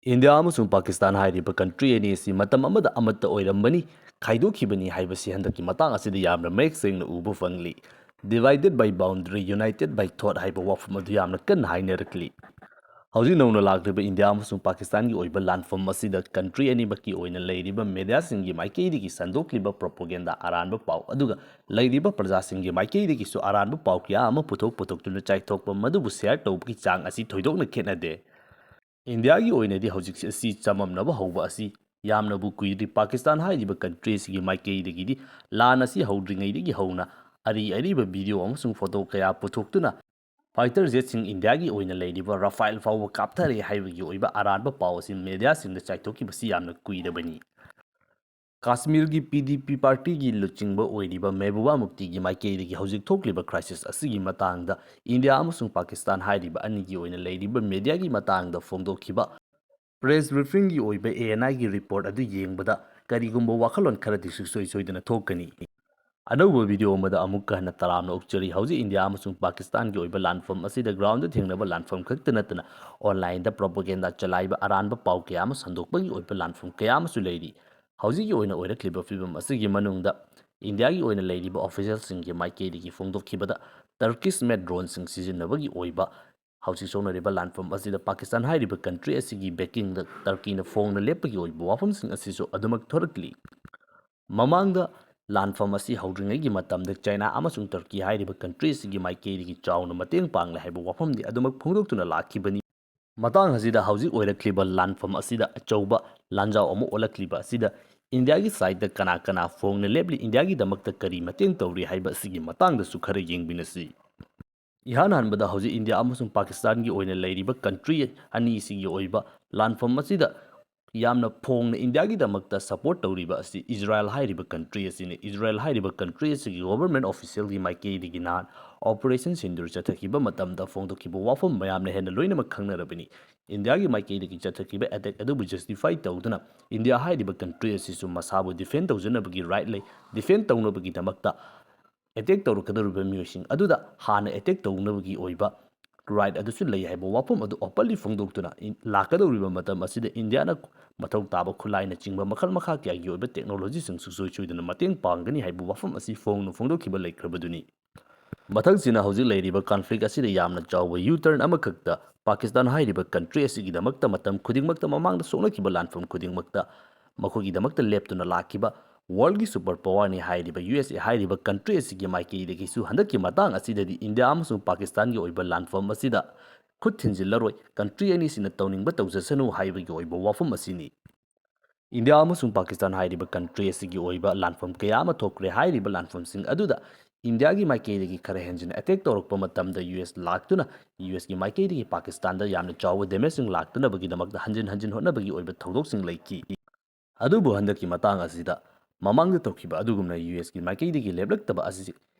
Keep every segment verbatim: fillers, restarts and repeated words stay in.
India ꯑꯃꯁꯨꯡ ꯄꯥꯀꯤꯁꯇꯥꯟ ꯍꯥꯏꯔꯤꯕ country ꯑꯅꯤ ꯑꯁꯤ ꯃꯇꯝ ꯑꯃꯗ ꯑꯃꯠꯇ ꯑꯣꯏꯔꯝꯕꯅꯤ, ꯈꯥꯏꯗꯣꯛꯈꯤꯕꯅꯤ ꯍꯥꯏꯕꯁꯤ ꯍꯟꯗꯛꯀꯤ ꯃꯇꯥꯡ ꯑꯁꯤꯗ ꯌꯥꯝꯅ ꯃꯌꯦꯛ ꯁꯦꯡꯅ ꯎꯕ ꯐꯪꯂꯤ꯫ Divided by boundary, united by thought ꯍꯥꯏꯕ ꯋꯥꯐꯝ ꯑꯗꯨ ꯌꯥꯝꯅ ꯀꯟꯅ ꯍꯥꯏꯅꯔꯛꯂꯤ꯫ ꯍꯧꯖꯤꯛ ꯅꯧꯅ ꯂꯥꯛꯂꯤꯕ ꯏꯟꯗꯤꯌꯥ ꯑꯃꯁꯨꯡ ꯄꯥꯀꯤꯁꯇꯥꯟꯒꯤ ꯑꯣꯏꯕ ꯂꯥꯟꯐꯝ ꯑꯁꯤꯗ ꯀꯟꯇ꯭ꯔꯤ ꯑꯅꯤꯃꯛꯀꯤ ꯑꯣꯏꯅ ꯂꯩꯔꯤꯕ ꯃꯦꯗꯤꯌꯥꯁꯤꯡꯒꯤ ꯃꯥꯏꯀꯩꯗꯒꯤ ꯁꯟꯗꯣꯛꯂꯤꯕ ꯄ꯭ꯔꯣꯄꯣꯒꯦꯟꯗꯥ ꯑꯔꯥꯟꯕ ꯄꯥꯎ, ꯑꯗꯨꯒ ꯂꯩꯔꯤꯕ ꯄ꯭ꯔꯖꯥꯁꯤꯡꯒꯤ ꯃꯥꯏꯀꯩꯗꯒꯤꯁꯨ ꯑꯔꯥꯟꯕ ꯄꯥꯎ ꯀꯌꯥ ꯑꯃ ꯄꯨꯊꯣꯛ ꯄꯨꯊꯣꯛꯇꯨꯅ ꯆꯥꯏꯊꯣꯛꯄ, ꯃꯗꯨꯕꯨ ꯁꯤꯌꯔ ꯇꯧꯕꯒꯤ ꯆꯥꯡ ꯑꯁꯤ ꯊꯣꯏꯗꯣꯛꯅ ꯈꯦꯠꯅꯗꯦ꯫ ꯏꯟꯗꯤꯌꯥꯒꯤ ꯑꯣꯏꯅꯗꯤ ꯍꯧꯖꯤꯛ ꯑꯁꯤ ꯆꯃꯝꯅꯕ ꯍꯧꯕ ꯑꯁꯤ ꯌꯥꯝꯅꯕꯨ ꯀꯨꯏꯗ꯭ꯔꯤ꯫ ꯄꯥꯀꯤꯁꯇꯥꯟ ꯍꯥꯏꯔꯤꯕ ꯀꯟꯇ꯭ꯔꯤ ꯑꯁꯤꯒꯤ ꯃꯥꯏꯀꯩꯗꯒꯤꯗꯤ ꯂꯥꯟ ꯑꯁꯤ ꯍꯧꯗ꯭ꯔꯤꯉꯩꯗꯒꯤ ꯍꯧꯅ ꯑꯔꯤ ꯑꯔꯤꯕ ꯚꯤꯗꯤꯑꯣ ꯑꯃꯁꯨꯡ ꯐꯣꯇꯣ ꯀꯌꯥ ꯄꯨꯊꯣꯛꯇꯨꯅ ꯐꯥꯏꯇꯔ ꯖꯦꯠꯁꯤꯡ ꯏꯟꯗꯤꯌꯥꯒꯤ ꯑꯣꯏꯅ ꯂꯩꯔꯤꯕ ꯔꯐꯥꯏꯜ ꯐꯥꯎꯕ ꯀꯥꯞꯊꯔꯦ ꯍꯥꯏꯕꯒꯤ ꯑꯣꯏꯕ ꯑꯔꯥꯟꯕ ꯄꯥꯎ ꯑꯁꯤ ꯃꯦꯗꯤꯌꯥꯁꯤꯡꯗ ꯆꯥꯏꯊꯣꯛꯈꯤꯕꯁꯤ ꯌꯥꯝꯅ ꯀꯨꯏꯔꯕꯅꯤ꯫ ꯀꯥꯁꯃꯤꯔꯒꯤ ꯄꯤ ꯗꯤ ꯄꯤ ꯄꯥꯔꯇꯤꯒꯤ ꯂꯨꯆꯤꯡꯕ ꯑꯣꯏꯔꯤꯕ ꯃꯦꯍꯕꯨꯕꯥ ꯃꯨꯐꯇꯤꯒꯤ ꯃꯥꯏꯀꯩꯗꯒꯤ ꯍꯧꯖꯤꯛ ꯊꯣꯛꯂꯤꯕ ꯀ꯭ꯔꯥꯏꯁꯤꯁ ꯑꯁꯤꯒꯤ ꯃꯇꯥꯡꯗ ꯏꯟꯗꯤꯌꯥ ꯑꯃꯁꯨꯡ ꯄꯥꯀꯤꯁꯇꯥꯟ ꯍꯥꯏꯔꯤꯕ ꯑꯅꯤꯒꯤ ꯑꯣꯏꯅ ꯂꯩꯔꯤꯕ ꯃꯦꯗꯤꯌꯥꯒꯤ ꯃꯇꯥꯡꯗ ꯐꯣꯡꯗꯣꯛꯈꯤꯕ ꯄ꯭ꯔꯦꯁ ꯕ꯭ꯔꯤꯐꯤꯡꯒꯤ ꯑꯣꯏꯕ ꯑꯦ ꯑꯦꯟ ꯑꯥꯏꯒꯤ ꯔꯤꯄꯣꯔꯠ ꯑꯗꯨ ꯌꯦꯡꯕꯗ ꯀꯔꯤꯒꯨꯝꯕ ꯋꯥꯈꯜꯂꯣꯟ ꯈꯔꯗꯤ ꯁꯨꯡꯁꯣꯏ ꯁꯣꯏꯗꯅ ꯊꯣꯛꯀꯅꯤ꯫ ꯑꯅꯧꯕ ꯚꯤꯗꯤꯑꯣ ꯑꯃꯗ ꯑꯃꯨꯛꯀ ꯍꯟꯅ ꯇꯔꯥꯝꯅ ꯑꯣꯛꯆꯔꯤ꯫ ꯍꯧꯖꯤꯛ ꯏꯟꯗꯤꯌꯥ ꯑꯃꯁꯨꯡ ꯄꯥꯀꯤꯁꯇꯥꯟꯒꯤ ꯑꯣꯏꯕ ꯂꯥꯟꯐꯝ ꯑꯁꯤꯗ ꯒ꯭ꯔꯥꯎꯟꯗ ꯊꯦꯡꯅꯕ ꯂꯥꯟꯐꯝ ꯈꯛꯇ ꯅꯠꯇꯅ ꯑꯣꯟꯂꯥꯏꯟꯗ ꯄ꯭ꯔꯣꯄꯒꯦꯟꯗꯥ ꯆꯂꯥꯏꯕ ꯑꯔꯥꯟꯕ ꯄꯥꯎ ꯀꯌꯥ ꯑꯃ ꯁꯟꯗꯣꯛꯄꯒꯤ ꯑꯣꯏꯕ ꯂꯥꯟꯐꯝ ꯀꯌꯥ ꯑꯃꯁꯨ ꯂꯩꯔꯤ꯫ ꯍꯧꯖꯤꯛꯀꯤ ꯑꯣꯏꯅ ꯑꯣꯏꯔꯛꯂꯤꯕ ꯐꯤꯕꯝ ꯑꯁꯤꯒꯤ ꯃꯅꯨꯡꯗ ꯏꯟꯗꯤꯌꯥꯒꯤ ꯑꯣꯏꯅ ꯂꯩꯔꯤꯕ ꯑꯣꯐꯤꯁꯤꯌꯦꯜꯁꯤꯡꯒꯤ ꯃꯥꯏꯀꯩꯗꯒꯤ ꯐꯣꯡꯗꯣꯛꯈꯤꯕꯗ ꯇꯔꯀꯤꯁ ꯃꯦꯗ ꯗ꯭ꯔꯣꯟꯁꯤꯡ ꯁꯤꯖꯤꯟꯅꯕꯒꯤ ꯑꯣꯏꯕ ꯍꯧꯖꯤꯛ ꯁꯣꯛꯅꯔꯤꯕ ꯂꯥꯟꯐꯝ ꯑꯁꯤꯗ ꯄꯥꯀꯤꯁꯇꯥꯟ ꯍꯥꯏꯔꯤꯕ ꯀꯟꯇ꯭ꯔꯤ ꯑꯁꯤꯒꯤ ꯕꯦꯀꯤꯡꯗ ꯇꯔꯀꯤꯅ ꯐꯣꯡꯅ ꯂꯦꯞꯄꯒꯤ ꯑꯣꯏꯕ ꯋꯥꯐꯝꯁꯤꯡ ꯑꯁꯤꯁꯨ ꯑꯗꯨꯃꯛ ꯊꯣꯔꯛꯂꯤ꯫ ꯃꯃꯥꯡꯗ ꯂꯥꯟꯐꯝ ꯑꯁꯤ ꯍꯧꯗ꯭ꯔꯤꯉꯩꯒꯤ ꯃꯇꯝꯗ ꯆꯥꯏꯅꯥ ꯑꯃꯁꯨꯡ ꯇꯔꯀꯤ ꯍꯥꯏꯔꯤꯕ ꯀꯟꯇ꯭ꯔꯤ ꯑꯁꯤꯒꯤ ꯃꯥꯏꯀꯩꯗꯒꯤ ꯆꯥꯎꯅ ꯃꯇꯦꯡ ꯄꯥꯡꯂꯦ ꯍꯥꯏꯕ ꯋꯥꯐꯝꯗꯤ ꯑꯗꯨꯃꯛ ꯐꯣꯡꯗꯣꯛꯇꯨꯅ ꯂꯥꯛꯈꯤꯕꯅꯤ꯫ ꯃꯇꯥꯡ ꯑꯁꯤꯗ ꯍꯧꯖꯤꯛ ꯑꯣꯏꯔꯛꯂꯤꯕ ꯂꯥꯟꯐꯝ ꯑꯁꯤꯗ ꯑꯆꯧꯕ ꯂꯥꯟꯖꯥꯎ ꯑꯃ ꯑꯣꯜꯂꯛꯂꯤꯕ ꯑꯁꯤꯗ ꯏꯟꯗꯤꯌꯥꯒꯤ ꯁꯥꯏꯠꯇ ꯀꯅꯥ ꯀꯅꯥ ꯐꯣꯡꯅ ꯂꯦꯞꯂꯤ, ꯏꯟꯗꯤꯌꯥꯒꯤꯗꯃꯛꯇ ꯀꯔꯤ ꯃꯇꯦꯡ ꯇꯧꯔꯤ ꯍꯥꯏꯕ ꯑꯁꯤꯒꯤ ꯃꯇꯥꯡꯗꯁꯨ ꯈꯔ ꯌꯦꯡꯃꯤꯟꯅꯁꯤ꯫ ꯏꯍꯥꯟ ꯍꯥꯟꯕꯗ ꯍꯧꯖꯤꯛ ꯏꯟꯗꯤꯌꯥ ꯑꯃꯁꯨꯡ ꯄꯥꯀꯤꯁꯇꯥꯟꯒꯤ ꯑꯣꯏꯅ ꯂꯩꯔꯤꯕ ꯀꯟꯇ꯭ꯔꯤ ꯑꯅꯤꯁꯤꯒꯤ ꯑꯣꯏꯕ ꯂꯥꯟꯐꯝ ꯑꯁꯤꯗ ꯌꯥꯝꯅ ꯐꯣꯡꯅ ꯏꯟꯗꯤꯌꯥꯒꯤꯗꯃꯛꯇ ꯁꯄꯣꯔꯠ ꯇꯧꯔꯤꯕ ꯑꯁꯤ ꯏꯖꯔꯥꯏꯜ ꯍꯥꯏꯔꯤꯕ ꯀꯟꯇ꯭ꯔꯤ ꯑꯁꯤꯅꯤ꯫ ꯏꯖꯔꯥꯏꯜ ꯍꯥꯏꯔꯤꯕ ꯀꯟꯇ꯭ꯔꯤ ꯑꯁꯤꯒꯤ ꯒꯣꯚꯔꯟꯃꯦꯟꯠ ꯑꯣꯐꯤꯁꯤꯌꯦꯜꯒꯤ ꯃꯥꯏꯀꯩꯗꯒꯤ ꯅꯍꯥꯟ ꯑꯣꯄꯔꯦꯁꯟ ꯁꯤꯟꯗꯨꯔ ꯆꯠꯊꯈꯤꯕ ꯃꯇꯝꯗ ꯐꯣꯡꯗꯣꯛꯈꯤꯕ ꯋꯥꯐꯝ ꯃꯌꯥꯝꯅ ꯍꯦꯟꯅ ꯂꯣꯏꯅꯃꯛ ꯈꯪꯅꯔꯕꯅꯤ꯫ ꯏꯟꯗꯤꯌꯥꯒꯤ ꯃꯥꯏꯀꯩꯗꯒꯤ ꯆꯠꯊꯈꯤꯕ ꯑꯦꯇꯦꯛ ꯑꯗꯨꯕꯨ ꯖꯁꯇꯤꯐꯥꯏ ꯇꯧꯗꯨꯅ ꯏꯟꯗꯤꯌꯥ ꯍꯥꯏꯔꯤꯕ ꯀꯟꯇ꯭ꯔꯤ ꯑꯁꯤꯁꯨ ꯃꯁꯥꯕꯨ ꯗꯤꯐꯦꯟ ꯇꯧꯖꯅꯕꯒꯤ ꯔꯥꯏꯠ ꯂꯩ꯫ ꯗꯤꯐꯦꯟ ꯇꯧꯅꯕꯒꯤꯗꯃꯛꯇ ꯑꯦꯇꯦꯛ ꯇꯧꯔꯛꯀꯗꯧꯔꯤꯕ ꯃꯤꯑꯣꯏꯁꯤꯡ ꯑꯗꯨꯗ ꯍꯥꯟꯅ ꯑꯦꯇꯦꯛ ꯇꯧꯅꯕꯒꯤ ꯑꯣꯏꯕ right ꯑꯗꯨꯁꯨ ꯂꯩ ꯍꯥꯏꯕ ꯋꯥꯐꯝ ꯑꯗꯨ openly ꯐꯣꯡꯗꯣꯛꯇꯨꯅ ꯏꯟ-, ꯂꯥꯛꯀꯗꯧꯔꯤꯕ ꯃꯇꯝ ꯑꯁꯤꯗ ꯏꯟꯗꯤꯌꯥꯅ ꯃꯊꯧ ꯇꯥꯕ ꯈꯨꯠꯂꯥꯏꯅꯆꯤꯡꯕ ꯃꯈꯜ ꯃꯈꯥ ꯀꯌꯥꯒꯤ ꯑꯣꯏꯕ technologyꯁꯤꯡ ꯁꯨꯡꯁꯣꯏ ꯁꯣꯏꯗꯅ ꯃꯇꯦꯡ ꯄꯥꯡꯒꯅꯤ ꯍꯥꯏꯕ ꯋꯥꯐꯝ ꯑꯁꯤ ꯐꯣꯡꯅ ꯐꯣꯡꯗꯣꯛꯈꯤꯕ ꯂꯩꯈ꯭ꯔꯕꯗꯨꯅꯤ꯫ ꯃꯊꯪꯁꯤꯅ ꯍꯧꯖꯤꯛ ꯂꯩꯔꯤꯕ conflict ꯑꯁꯤꯗ ꯌꯥꯝꯅ ꯆꯥꯎꯕ U-turn ꯑꯃꯈꯛꯇ ꯄꯥꯀꯤꯁꯇꯥꯟ ꯍꯥꯏꯔꯤꯕ country ꯑꯁꯤꯒꯤꯗꯃꯛꯇ ꯃꯇꯝ ꯈꯨꯗꯤꯡꯃꯛꯇ ꯃꯃꯥꯡꯗ ꯁꯣꯛꯅꯈꯤꯕ ꯂꯥꯟꯐꯝ ꯈꯨꯗꯤꯡꯃꯛꯇ ꯃꯈꯣꯏꯒꯤꯗꯃꯛꯇ ꯂꯦꯞꯇꯨꯅ ꯂꯥꯛꯈꯤꯕ worldꯀꯤ super powerꯅꯤ ꯍꯥꯏꯔꯤꯕ U S A ꯍꯥꯏꯔꯤꯕ country ꯑꯁꯤꯒꯤ ꯃꯥꯏꯀꯩꯗꯒꯤꯁꯨ ꯍꯟꯗꯛꯀꯤ ꯃꯇꯥꯡ ꯑꯁꯤꯗꯗꯤ ꯏꯟꯗꯤꯌꯥ ꯑꯃꯁꯨꯡ ꯄꯥꯀꯤꯁꯇꯥꯟꯒꯤ ꯑꯣꯏꯕ ꯂꯥꯟꯐꯝ ꯑꯁꯤꯗ ꯈꯨꯠ ꯊꯤꯟꯖꯤꯜꯂꯔꯣꯏ, country ꯑꯅꯤꯁꯤꯅ ꯇꯧꯅꯤꯡꯕ ꯇꯧꯖꯁꯅꯨ ꯍꯥꯏꯕꯒꯤ ꯑꯣꯏꯕ ꯋꯥꯐꯝ ꯑꯁꯤꯅꯤ꯫ ꯏꯟꯗꯤꯌꯥ ꯑꯃꯁꯨꯡ ꯄꯥꯀꯤꯁꯇꯥꯟ ꯍꯥꯏꯔꯤꯕ country ꯑꯁꯤꯒꯤ ꯑꯣꯏꯕ ꯂꯥꯟꯐꯝ ꯀꯌꯥ ꯑꯃ ꯊꯣꯛꯈ꯭ꯔꯦ꯫ ꯍꯥꯏꯔꯤꯕ ꯂꯥꯟꯐꯝꯁꯤꯡ ꯑꯗꯨꯗ ꯏꯟꯗꯤꯌꯥꯒꯤ ꯃꯥꯏꯀꯩꯗꯒꯤ ꯈꯔ ꯍꯦꯟꯖꯤꯟꯅ attack ꯇꯧꯔꯛꯄ ꯃꯇꯝꯗ U S ꯂꯥꯛꯇꯨꯅ U Sꯒꯤ ꯃꯥꯏꯀꯩꯗꯒꯤ ꯄꯥꯀꯤꯁꯇꯥꯟꯗ ꯌꯥꯝꯅ ꯆꯥꯎꯕ damageꯁꯤꯡ ꯂꯥꯛꯇꯅꯕꯒꯤꯗꯃꯛꯇ ꯍꯟꯖꯤꯟ ꯍꯟꯖꯤꯟ ꯍꯣꯠꯅꯕꯒꯤ ꯑꯣꯏꯕ ꯊꯧꯗꯣꯛꯁꯤꯡ ꯂꯩꯈꯤ꯫ ꯑꯗꯨꯕꯨ ꯍꯟꯗꯛꯀꯤ ꯃꯇꯥꯡ ꯑꯁꯤꯗ ꯃꯃꯥꯡꯗ ꯇꯧꯈꯤꯕ ꯑꯗꯨꯒꯨꯝꯅ U Sꯀꯤ ꯃꯥꯏꯀꯩꯗꯒꯤ ꯂꯦꯞꯂꯛꯇꯕ ꯑꯁꯤ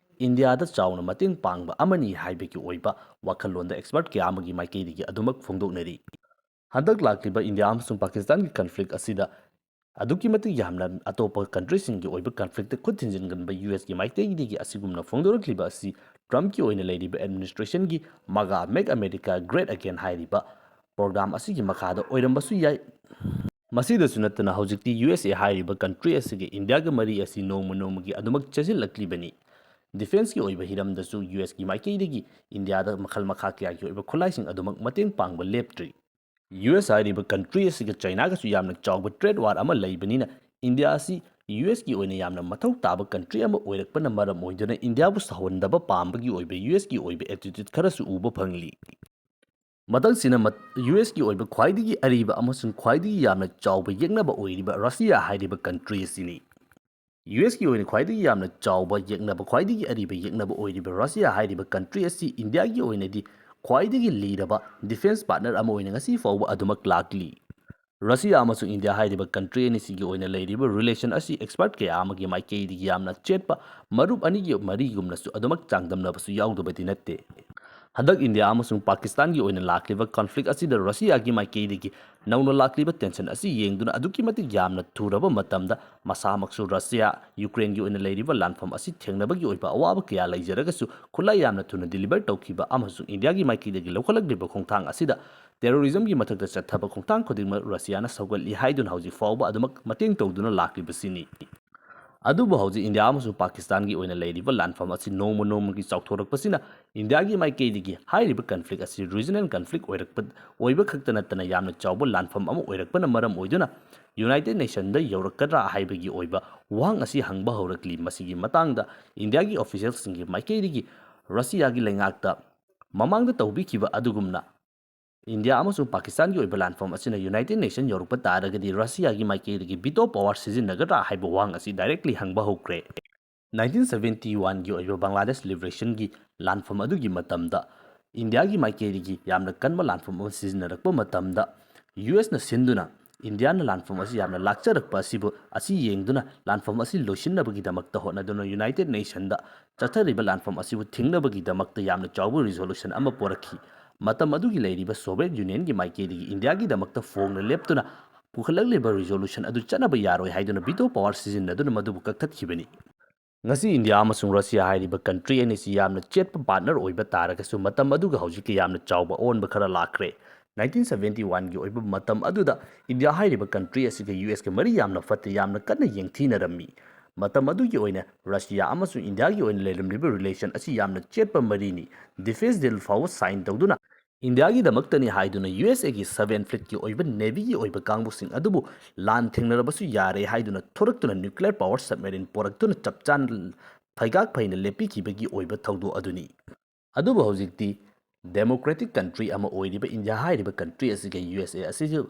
ꯏꯟꯗꯤꯌꯥꯗ ꯆꯥꯎꯅ ꯃꯇꯦꯡ ꯄꯥꯡꯕ ꯑꯃꯅꯤ ꯍꯥꯏꯕꯒꯤ ꯑꯣꯏꯕ ꯋꯥꯈꯜꯂꯣꯟꯗ expert ꯀꯌꯥ ꯑꯃꯒꯤ ꯃꯥꯏꯀꯩꯗꯒꯤ ꯑꯗꯨꯃꯛ ꯐꯣꯡꯗꯣꯛꯅꯔꯤ꯫ ꯍꯟꯗꯛ ꯂꯥꯛꯂꯤꯕ ꯏꯟꯗꯤꯌꯥ ꯑꯃꯁꯨꯡ ꯄꯥꯀꯤꯁꯇꯥꯟꯒꯤ conflict ꯑꯁꯤꯗ ꯑꯗꯨꯛꯀꯤ ꯃꯇꯤꯛ ꯌꯥꯝꯅ ꯑꯇꯣꯞꯄ countryꯁꯤꯡꯒꯤ ꯑꯣꯏꯕ conflictꯇ ꯈꯨꯠ ꯊꯤꯟꯖꯤꯟꯒꯟꯕ U Sꯀꯤ ꯃꯥꯏꯀꯩꯗꯒꯤ ꯑꯁꯤꯒꯨꯝꯅ ꯐꯣꯡꯗꯣꯔꯛꯂꯤꯕ ꯑꯁꯤ Trumpꯀꯤ ꯑꯣꯏꯅ ꯂꯩꯔꯤꯕ administrationꯒꯤ MAGA, Make America Great Again ꯍꯥꯏꯔꯤꯕ program ꯑꯁꯤꯒꯤ ꯃꯈꯥꯗ ꯑꯣꯏꯔꯝꯕꯁꯨ ꯌꯥꯏ꯫ ꯃꯁꯤꯗꯁꯨ ꯅꯠꯇꯅ ꯍꯧꯖꯤꯛꯇꯤ U S A ꯍꯥꯏꯔꯤꯕ country ꯑꯁꯤꯒ ꯏꯟꯗꯤꯌꯥꯒ ꯃꯔꯤ ꯑꯁꯤ ꯅꯣꯡꯃ ꯅꯣꯡꯃꯒꯤ ꯑꯗꯨꯃꯛ ꯆꯦꯁꯤꯜꯂꯛꯂꯤꯕꯅꯤ꯫ Defenceꯀꯤ ꯑꯣꯏꯕ ꯍꯤꯔꯝꯗꯁꯨ U Sꯀꯤ ꯃꯥꯏꯀꯩꯗꯒꯤ ꯏꯟꯗꯤꯌꯥꯗ ꯃꯈꯜ ꯃꯈꯥ ꯀꯌꯥꯒꯤ ꯑꯣꯏꯕ ꯈꯨꯠꯂꯥꯏꯁꯤꯡ ꯑꯗꯨꯃꯛ ꯃꯇꯦꯡ ꯄꯥꯡꯕ ꯂꯦꯞꯇ꯭ꯔꯤ꯫ U S ꯍꯥꯏꯔꯤꯕ country ꯑꯁꯤꯒ ꯆꯥꯏꯅꯥꯒꯁꯨ ꯌꯥꯝꯅ ꯆꯥꯎꯕ trade war ꯑꯃ ꯂꯩꯕꯅꯤꯅ ꯏꯟꯗꯤꯌꯥ ꯑꯁꯤ U Sꯀꯤ ꯑꯣꯏꯅ ꯌꯥꯝꯅ ꯃꯊꯧ ꯇꯥꯕ country ꯑꯃ ꯑꯣꯏꯔꯛꯄꯅ ꯃꯔꯝ ꯑꯣꯏꯗꯨꯅ ꯏꯟꯗꯤꯌꯥꯕꯨ ꯁꯥꯎꯍꯟꯗꯕ ꯄꯥꯝꯕꯒꯤ ꯑꯣꯏꯕ U Sꯀꯤ ꯑꯣꯏꯕ attitude ꯈꯔꯁꯨ ꯎꯕ ꯐꯪꯂꯤ꯫ ꯃꯊꯪꯁꯤꯅ ꯃꯠ-, U Sꯀꯤ ꯑꯣꯏꯕ ꯈ꯭ꯋꯥꯏꯗꯒꯤ ꯑꯔꯤꯕ ꯑꯃꯁꯨꯡ ꯈ꯭ꯋꯥꯏꯗꯒꯤ ꯌꯥꯝꯅ ꯆꯥꯎꯕ ꯌꯦꯛꯅꯕ ꯑꯣꯏꯔꯤꯕ Russia ꯍꯥꯏꯔꯤꯕ country ꯑꯁꯤꯅꯤ꯫ U Sꯀꯤ ꯑꯣꯏꯅ ꯈ꯭ꯋꯥꯏꯗꯒꯤ ꯌꯥꯝꯅ ꯆꯥꯎꯕ ꯌꯦꯛꯅꯕ, ꯈ꯭ꯋꯥꯏꯗꯒꯤ ꯑꯔꯤꯕ ꯌꯦꯛꯅꯕ ꯑꯣꯏꯔꯤꯕ Russia ꯍꯥꯏꯔꯤꯕ country ꯑꯁꯤ ꯏꯟꯗꯤꯌꯥꯒꯤ ꯑꯣꯏꯅꯗꯤ ꯈ꯭ꯋꯥꯏꯗꯒꯤ ꯂꯤꯔꯕ defence partner ꯑꯃ ꯑꯣꯏꯅ ꯉꯁꯤ ꯐꯥꯎꯕ ꯑꯗꯨꯃꯛ ꯂꯥꯛꯂꯤ꯫ Russia ꯑꯃꯁꯨꯡ ꯏꯟꯗꯤꯌꯥ ꯍꯥꯏꯔꯤꯕ country ꯑꯅꯤꯁꯤꯒꯤ ꯑꯣꯏꯅ ꯂꯩꯔꯤꯕ relation ꯑꯁꯤ expert ꯀꯌꯥ ꯑꯃꯒꯤ ꯃꯥꯏꯀꯩꯗꯒꯤ ꯌꯥꯝꯅ ꯆꯦꯠꯄ ꯃꯔꯨꯞ ꯑꯅꯤꯒꯤ ꯃꯔꯤꯒꯨꯝꯅꯁꯨ ꯑꯗꯨꯃꯛ ꯆꯥꯡꯗꯝꯅꯕꯁꯨ ꯌꯥꯎꯗꯕꯗꯤ ꯅꯠꯇꯦ꯫ ꯍꯟꯗꯛ ꯏꯟꯗꯤꯌꯥ ꯑꯃꯁꯨꯡ ꯄꯥꯀꯤꯁꯇꯥꯟꯒꯤ ꯑꯣꯏꯅ ꯂꯥꯛꯂꯤꯕ ꯀꯟꯐ꯭ꯂꯤꯛ ꯑꯁꯤꯗ ꯔꯁꯤꯌꯥꯒꯤ ꯃꯥꯏꯀꯩꯗꯒꯤ ꯅꯧꯅ ꯂꯥꯛꯂꯤꯕ ꯇꯦꯟꯁꯟ ꯑꯁꯤ ꯌꯦꯡꯗꯨꯅ ꯑꯗꯨꯛꯀꯤ ꯃꯇꯤꯛ ꯌꯥꯝꯅ ꯊꯨꯔꯕ ꯃꯇꯝꯗ ꯃꯁꯥꯃꯛꯁꯨ ꯔꯁꯤꯌꯥ, ꯌꯨꯀ꯭ꯔꯦꯟꯒꯤ ꯑꯣꯏꯅ ꯂꯩꯔꯤꯕ ꯂꯥꯟꯐꯝ ꯑꯁꯤ ꯊꯦꯡꯅꯕꯒꯤ ꯑꯣꯏꯕ ꯑꯋꯥꯕ ꯀꯌꯥ ꯂꯩꯖꯔꯒꯁꯨ ꯈꯨꯠꯂꯥꯏ ꯌꯥꯝꯅ ꯊꯨꯅ ꯗꯤꯂꯤꯚꯔ ꯇꯧꯈꯤꯕ ꯑꯃꯁꯨꯡ ꯏꯟꯗꯤꯌꯥꯒꯤ ꯃꯥꯏꯀꯩꯗꯒꯤ ꯂꯧꯈꯠꯂꯛꯂꯤꯕ ꯈꯣꯡꯊꯥꯡ ꯑꯁꯤꯗ ꯇꯦꯔꯣꯔꯤꯖꯝꯒꯤ ꯃꯊꯛꯇ ꯆꯠꯊꯕ ꯈꯣꯡꯊꯥꯡ ꯈꯨꯗꯤꯡꯃꯛ ꯔꯁꯤꯌꯥꯅ ꯁꯧꯒꯠꯂꯤ ꯍꯥꯏꯗꯨꯅ ꯍꯧꯖꯤꯛ ꯐꯥꯎꯕ ꯑꯗꯨꯃꯛ ꯃꯇꯦꯡ ꯇꯧꯗꯨꯅ ꯂꯥꯛꯂꯤꯕꯁꯤꯅꯤ꯫ ꯑꯗꯨꯕꯨ ꯍꯧꯖꯤꯛ ꯏꯟꯗꯤꯌꯥ ꯑꯃꯁꯨꯡ ꯄꯥꯀꯤꯁꯇꯥꯟꯒꯤ ꯑꯣꯏꯅ ꯂꯩꯔꯤꯕ ꯂꯥꯟꯐꯝ ꯑꯁꯤ ꯅꯣꯡꯃ ꯅꯣꯡꯃꯒꯤ ꯆꯥꯎꯊꯣꯔꯛꯄꯁꯤꯅ ꯏꯟꯗꯤꯌꯥꯒꯤ ꯃꯥꯏꯀꯩꯗꯒꯤ ꯍꯥꯏꯔꯤꯕ ꯀꯟꯐ꯭ꯂꯤꯛ ꯑꯁꯤ ꯔꯤꯖꯅꯦꯜ ꯀꯟꯐ꯭ꯂꯤꯛ ꯑꯣꯏꯔꯛꯄ, ꯑꯣꯏꯕ ꯈꯛꯇ ꯅꯠꯇꯅ ꯌꯥꯝꯅ ꯆꯥꯎꯕ ꯂꯥꯟꯐꯝ ꯑꯃ ꯑꯣꯏꯔꯛꯄꯅ ꯃꯔꯝ ꯑꯣꯏꯗꯨꯅ ꯌꯨꯅꯥꯏꯇꯦꯗ ꯅꯦꯁꯟꯗ ꯌꯧꯔꯛꯀꯗ꯭ꯔꯥ ꯍꯥꯏꯕꯒꯤ ꯑꯣꯏꯕ ꯋꯥꯍꯪ ꯑꯁꯤ ꯍꯪꯕ ꯍꯧꯔꯛꯂꯤ꯫ ꯃꯁꯤꯒꯤ ꯃꯇꯥꯡꯗ ꯏꯟꯗꯤꯌꯥꯒꯤ ꯑꯣꯐꯤꯁꯤꯌꯦꯜꯁꯤꯡꯒꯤ ꯃꯥꯏꯀꯩꯗꯒꯤ ꯔꯁꯤꯌꯥꯒꯤ ꯂꯩꯉꯥꯛꯇ ꯃꯃꯥꯡꯗ ꯇꯧꯕꯤꯈꯤꯕ ꯑꯗꯨꯒꯨꯝꯅ ꯏꯟꯗꯤꯌꯥ ꯑꯃꯁꯨꯡ ꯄꯥꯀꯤꯁꯇꯥꯟꯒꯤ ꯑꯣꯏꯕ ꯂꯥꯟꯐꯝ ꯑꯁꯤꯅ ꯌꯨꯅꯥꯏꯇꯦꯗ ꯅꯦꯁꯟ ꯌꯧꯔꯛꯄ ꯇꯥꯔꯒꯗꯤ ꯔꯁꯤꯌꯥꯒꯤ ꯃꯥꯏꯀꯩꯗꯒꯤ ꯚꯤꯇꯣ ꯄꯋꯥꯔ ꯁꯤꯖꯤꯟꯅꯒꯗ꯭ꯔꯥ ꯍꯥꯏꯕ ꯋꯥꯍꯪ ꯑꯁꯤ ꯗꯥꯏꯔꯦꯛꯂꯤ ꯍꯪꯕ ꯍꯧꯈ꯭ꯔꯦ꯫ ꯅꯥꯏꯟꯇꯤꯟ ꯁꯚꯦꯟꯇꯤ ꯋꯥꯟꯒꯤ ꯑꯣꯏꯕ ꯕꯪꯒ꯭ꯂꯥꯗꯦꯁ ꯂꯤꯕꯔꯦꯁꯟꯒꯤ ꯂꯥꯟꯐꯝ ꯑꯗꯨꯒꯤ ꯃꯇꯝꯗ ꯏꯟꯗꯤꯌꯥꯒꯤ ꯃꯥꯏꯀꯩꯗꯒꯤ ꯌꯥꯝꯅ ꯀꯟꯕ ꯂꯥꯟꯐꯝ ꯑꯃ ꯁꯤꯖꯤꯟꯅꯔꯛꯄ ꯃꯇꯝꯗ ꯌꯨ ꯑꯦꯁꯅ ꯁꯤꯟꯗꯨꯅ ꯏꯟꯗꯤꯌꯥꯅ ꯂꯥꯟꯐꯝ ꯑꯁꯤ ꯌꯥꯝꯅ ꯂꯥꯛꯆꯔꯛꯄ ꯑꯁꯤꯕꯨ, ꯑꯁꯤ ꯌꯦꯡꯗꯨꯅ ꯂꯥꯟꯐꯝ ꯑꯁꯤ ꯂꯣꯏꯁꯤꯟꯅꯕꯒꯤꯗꯃꯛꯇ ꯍꯣꯠꯅꯗꯨꯅ ꯌꯨꯅꯥꯏꯇꯦꯗ ꯅꯦꯁꯟꯗ ꯆꯠꯊꯔꯤꯕ ꯂꯥꯟꯐꯝ ꯑꯁꯤꯕꯨ ꯊꯤꯡꯅꯕꯒꯤꯗꯃꯛꯇ ꯌꯥꯝꯅ ꯆꯥꯎꯕ ꯔꯤꯖꯣꯂꯨꯁꯟ ꯑꯃ ꯄꯣꯔꯛꯈꯤ꯫ ꯃꯇꯝ ꯑꯗꯨꯒꯤ ꯂꯩꯔꯤꯕ ꯁꯣꯚꯤꯌꯦꯠ ꯌꯨꯅꯤꯌꯟꯒꯤ ꯃꯥꯏꯀꯩꯗꯒꯤ ꯏꯟꯗꯤꯌꯥꯒꯤꯗꯃꯛꯇ ꯐꯣꯡꯅ ꯂꯦꯞꯇꯨꯅ ꯄꯨꯈꯠꯂꯛꯂꯤꯕ ꯔꯤꯖꯣꯂꯨꯁꯟ ꯑꯗꯨ ꯆꯠꯅꯕ ꯌꯥꯔꯣꯏ ꯍꯥꯏꯗꯨꯅ ꯚꯤꯇꯣ ꯄꯋꯥꯔ ꯁꯤꯖꯤꯟꯅꯗꯨꯅ ꯃꯗꯨꯕꯨ ꯀꯛꯊꯠꯈꯤꯕꯅꯤ꯫ ꯉꯁꯤ ꯏꯟꯗꯤꯌꯥ ꯑꯃꯁꯨꯡ ꯔꯁꯤꯌꯥ ꯍꯥꯏꯔꯤꯕ ꯀꯟꯇ꯭ꯔꯤ ꯑꯅꯤꯁꯤ ꯌꯥꯝꯅ ꯆꯦꯠꯄ ꯄꯥꯔꯠꯅꯔ ꯑꯣꯏꯕ ꯇꯥꯔꯒꯁꯨ ꯃꯇꯝ ꯑꯗꯨꯒ ꯍꯧꯖꯤꯛꯀ ꯌꯥꯝꯅ ꯆꯥꯎꯕ ꯑꯑꯣꯟꯕ ꯈꯔ ꯂꯥꯛꯈ꯭ꯔꯦ꯫ ꯅꯥꯏꯟꯇꯤꯟ ꯁꯚꯦꯟꯇꯤ ꯋꯥꯟꯒꯤ ꯑꯣꯏꯕ ꯃꯇꯝ ꯑꯗꯨꯗ ꯏꯟꯗꯤꯌꯥ ꯍꯥꯏꯔꯤꯕ ꯀꯟꯇ꯭ꯔꯤ ꯑꯁꯤꯒ ꯌꯨ ꯑꯦꯁꯀ ꯃꯔꯤ ꯌꯥꯝꯅ ꯐꯠꯇꯦ, ꯌꯥꯝꯅ ꯀꯟꯅ ꯌꯦꯡꯊꯤꯅꯔꯝꯃꯤ꯫ ꯃꯇꯝ ꯑꯗꯨꯒꯤ ꯑꯣꯏꯅ ꯔꯁꯤꯌꯥ ꯑꯃꯁꯨꯡ ꯏꯟꯗꯤꯌꯥꯒꯤ ꯑꯣꯏꯅ ꯂꯩꯔꯝꯂꯤꯕ ꯔꯤꯂꯦꯁꯟ ꯑꯁꯤ ꯌꯥꯝꯅ ꯆꯦꯠꯄ ꯃꯔꯤꯅꯤ꯫ ꯗꯤꯐꯦꯟꯁ ꯗꯤꯜ ꯐꯥꯎꯕ ꯁꯥꯏꯟ ꯇꯧꯗꯨꯅ ꯏꯟꯗꯤꯌꯥꯒꯤꯗꯃꯛꯇꯅꯤ ꯍꯥꯏꯗꯨꯅ ꯌꯨ ꯑꯦꯁ ꯑꯦꯒꯤ ꯁꯚꯦꯟ ꯐ꯭ꯂꯤꯠꯀꯤ ꯑꯣꯏꯕ ꯅꯦꯚꯤꯒꯤ ꯑꯣꯏꯕ ꯀꯥꯡꯕꯨꯁꯤꯡ ꯑꯗꯨꯕꯨ ꯂꯥꯟ ꯊꯦꯡꯅꯔꯕꯁꯨ ꯌꯥꯔꯦ ꯍꯥꯏꯗꯨꯅ ꯊꯣꯔꯛꯇꯨꯅ ꯅ꯭ꯌꯨꯀ꯭ꯂꯤꯌꯔ ꯄꯋꯥꯔ ꯁꯕꯃꯦꯔꯤꯟ ꯄꯣꯔꯛꯇꯨꯅ ꯆꯞ ꯆꯥꯅ ꯐꯩꯒꯥꯛ ꯐꯩꯅ ꯂꯦꯞꯄꯤꯈꯤꯕꯒꯤ ꯑꯣꯏꯕ ꯊꯧꯗꯣꯛ ꯑꯗꯨꯅꯤ꯫ ꯑꯗꯨꯕꯨ ꯍꯧꯖꯤꯛꯇꯤ ꯗꯦꯃꯣꯀ꯭ꯔꯦꯇꯤꯛ ꯀꯟꯇ꯭ꯔꯤ ꯑꯃ ꯑꯣꯏꯔꯤꯕ ꯏꯟꯗꯤꯌꯥ ꯍꯥꯏꯔꯤꯕ ꯀꯟꯇ꯭ꯔꯤ ꯑꯁꯤꯒ ꯌꯨ ꯑꯦꯁ ꯑꯦ ꯑꯁꯤꯁꯨ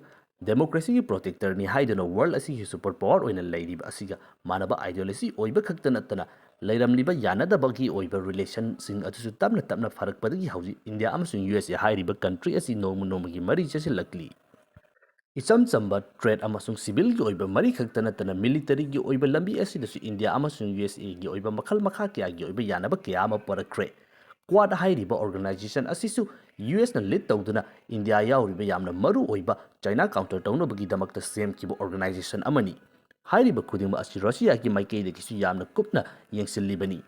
ꯗꯦꯃꯣꯀ꯭ꯔꯦꯁꯤꯒꯤ ꯄ꯭ꯔꯣꯇꯦꯛꯇꯔꯅꯤ ꯍꯥꯏꯗꯨꯅ ꯋꯥꯔꯜ ꯑꯁꯤꯒꯤ ꯁꯨꯄꯔ ꯄꯋꯥꯔ ꯑꯣꯏꯅ ꯂꯩꯔꯤꯕ ꯑꯁꯤꯒ ꯃꯥꯟꯅꯕ ꯑꯥꯏꯗꯤꯌꯣꯂꯣꯖꯤ ꯑꯣꯏꯕ ꯈꯛꯇ ꯅꯠꯇꯅ ꯂꯩꯔꯝꯂꯤꯕ ꯌꯥꯅꯗꯕꯒꯤ ꯑꯣꯏꯕ ꯔꯤꯂꯦꯁꯟꯁꯤꯡ ꯑꯗꯨꯁꯨ ꯇꯞꯅ ꯇꯞꯅ ꯐꯔꯛꯄꯗꯒꯤ ꯍꯧꯖꯤꯛ ꯏꯟꯗꯤꯌꯥ ꯑꯃꯁꯨꯡ ꯌꯨ ꯑꯦꯁ ꯑꯦ ꯍꯥꯏꯔꯤꯕ ꯀꯟꯇ꯭ꯔꯤ ꯑꯁꯤ ꯅꯣꯡꯃ ꯅꯣꯡꯃꯒꯤ ꯃꯔꯤ ꯆꯦꯁꯤꯜꯂꯛꯂꯤ꯫ ꯏꯆꯝ ꯆꯝꯕ ꯇ꯭ꯔꯦꯗ ꯑꯃꯁꯨꯡ ꯁꯤꯚꯤꯜꯒꯤ ꯑꯣꯏꯕ ꯃꯔꯤ ꯈꯛꯇ ꯅꯠꯇꯅ ꯃꯤꯂꯤꯇꯔꯤꯒꯤ ꯑꯣꯏꯕ ꯂꯝꯕꯤ ꯑꯁꯤꯗꯁꯨ ꯏꯟꯗꯤꯌꯥ ꯑꯃꯁꯨꯡ ꯌꯨ ꯑꯦꯁ ꯑꯦꯒꯤ ꯑꯣꯏꯕ ꯃꯈꯜ ꯃꯈꯥ ꯀꯌꯥꯒꯤ ꯑꯣꯏꯕ ꯌꯥꯅꯕ ꯀꯌꯥ ꯑꯃ ꯄꯨꯔꯛꯈ꯭ꯔꯦ꯫ Quad ꯍꯥꯏꯔꯤꯕ organization ꯑꯁꯤꯁꯨ U S ꯅ lead ꯇꯧꯗꯨꯅ India ꯌꯥꯎꯔꯤꯕ ꯌꯥꯝꯅ ꯃꯔꯨ ꯑꯣꯏꯕ China counter ꯇꯧꯅꯕꯒꯤꯗꯃꯛꯇ ꯁꯦꯝꯈꯤꯕ organization ꯑꯃꯅꯤ꯫ ꯍꯥꯏꯔꯤꯕ ꯈꯨꯗꯤꯡꯃꯛ ꯑꯁꯤ ꯔꯁꯤꯌꯥꯒꯤ ꯃꯥꯏꯀꯩꯗꯒꯤꯁꯨ ꯌꯥꯝꯅ ꯀꯨꯞꯅ ꯌꯦꯡꯁꯤꯜꯂꯤꯕꯅꯤ꯫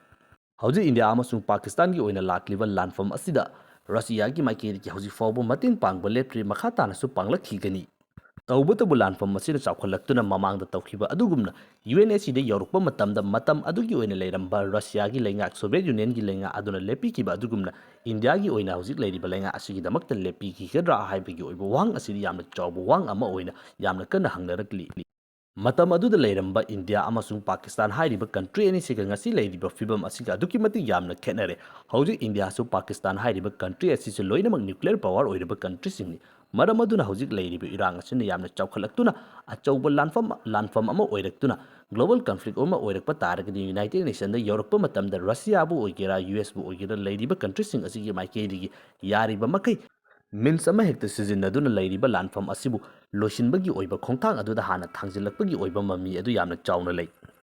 ꯍꯧꯖꯤꯛ ꯏꯟꯗꯤꯌꯥ ꯑꯃꯁꯨꯡ ꯄꯥꯀꯤꯁꯇꯥꯟꯒꯤ ꯑꯣꯏꯅ ꯂꯥꯛꯂꯤꯕ ꯂꯥꯟꯐꯝ ꯑꯁꯤꯗ ꯔꯁꯤꯌꯥꯒꯤ ꯃꯥꯏꯀꯩꯗꯒꯤ ꯍꯧꯖꯤꯛ ꯐꯥꯎꯕ ꯃꯇꯦꯡ ꯄꯥꯡꯕ ꯂꯦꯞꯇ꯭ꯔꯤ, ꯃꯈꯥ ꯇꯥꯅꯁꯨ ꯄꯥꯡꯂꯛꯈꯤꯒꯅꯤ꯫ ꯇꯧꯕꯇꯕꯨ ꯂꯥꯟꯐꯝ ꯑꯁꯤꯅ ꯆꯥꯎꯈꯠꯂꯛꯇꯨꯅ ꯃꯃꯥꯡꯗ ꯇꯧꯈꯤꯕ ꯑꯗꯨꯒꯨꯝꯅ U N S C ꯗ ꯌꯧꯔꯛꯄ ꯃꯇꯝꯗ ꯃꯇꯝ ꯑꯗꯨꯒꯤ ꯑꯣꯏꯅ ꯂꯩꯔꯝꯕ ꯔꯁꯤꯌꯥꯒꯤ ꯂꯩꯉꯥꯛ, Soviet Union ꯒꯤ ꯂꯩꯉꯥꯛ ꯑꯗꯨꯅ ꯂꯦꯞꯄꯤꯈꯤꯕ ꯑꯗꯨꯒꯨꯝꯅ ꯏꯟꯗꯤꯌꯥꯒꯤ ꯑꯣꯏꯅ ꯍꯧꯖꯤꯛ ꯂꯩꯔꯤꯕ ꯂꯩꯉꯥꯛ ꯑꯁꯤꯒꯤꯗꯃꯛꯇ ꯂꯦꯞꯄꯤꯈꯤꯒꯗ꯭ꯔꯥ ꯍꯥꯏꯕꯒꯤ ꯑꯣꯏꯕ ꯋꯥꯍꯪ ꯑꯁꯤꯗꯤ ꯌꯥꯝꯅ ꯆꯥꯎꯕ ꯋꯥꯍꯪ ꯑꯃ ꯑꯣꯏꯅ ꯌꯥꯝꯅ ꯀꯟꯅ ꯍꯪꯅꯔꯛꯂꯤ꯫ ꯃꯇꯝ ꯑꯗꯨꯗ ꯂꯩꯔꯝꯕ ꯏꯟꯗꯤꯌꯥ ꯑꯃꯁꯨꯡ ꯄꯥꯀꯤꯁꯇꯥꯟ ꯍꯥꯏꯔꯤꯕ country ꯑꯅꯤꯁꯤꯒ ꯉꯁꯤ ꯂꯩꯔꯤꯕ ꯐꯤꯕꯝ ꯑꯁꯤꯒ ꯑꯗꯨꯛꯀꯤ ꯃꯇꯤꯛ ꯌꯥꯝꯅ ꯈꯦꯠꯅꯔꯦ꯫ ꯍꯧꯖꯤꯛ ꯏꯟꯗꯤꯌꯥꯁꯨ ꯄꯥꯀꯤꯁꯇꯥꯟ ꯍꯥꯏꯔꯤꯕ country ꯑꯁꯤꯁꯨ ꯂꯣꯏꯅꯃꯛ nuclear power ꯑꯣꯏꯔꯕ country ꯁꯤꯡꯅꯤ꯫ ꯃꯔꯝ ꯑꯗꯨꯅ ꯍꯧꯖꯤꯛ ꯂꯩꯔꯤꯕ ꯏꯔꯥꯡ ꯑꯁꯤꯅ ꯌꯥꯝꯅ ꯆꯥꯎꯈꯠꯂꯛꯇꯨꯅ ꯑꯆꯧꯕ ꯂꯥꯟꯐꯝ, ꯂꯥꯟꯐꯝ ꯑꯃ ꯑꯣꯏꯔꯛꯇꯨꯅ global conflict ꯑꯃ ꯑꯣꯏꯔꯛꯄ ꯇꯥꯔꯒꯗꯤ United Nation ꯗ ꯌꯧꯔꯛꯄ ꯃꯇꯝꯗ ꯔꯁꯤꯌꯥꯕꯨ ꯑꯣꯏꯒꯦꯔꯥ, U S ꯕꯨ ꯑꯣꯏꯒꯦꯔꯥ, ꯂꯩꯔꯤꯕ country ꯁꯤꯡ ꯑꯁꯤꯒꯤ ꯃꯥꯏꯀꯩꯗꯒꯤ ꯌꯥꯔꯤꯕ ꯃꯈꯩ means ꯑꯃ ꯍꯦꯛꯇ ꯁꯤꯖꯤꯟꯅꯗꯨꯅ ꯂꯩꯔꯤꯕ ꯂꯥꯟꯐꯝ ꯑꯁꯤꯕꯨ ꯂꯣꯏꯁꯤꯟꯕꯒꯤ ꯑꯣꯏꯕ ꯈꯣꯡꯊꯥꯡ ꯑꯗꯨꯗ ꯍꯥꯟꯅ ꯊꯥꯡꯖꯤꯜꯂꯛꯄꯒꯤ ꯑꯣꯏꯕ ꯃꯃꯤ ꯑꯗꯨ ꯌꯥꯝꯅ ꯆꯥꯎꯅ ꯂꯩ꯫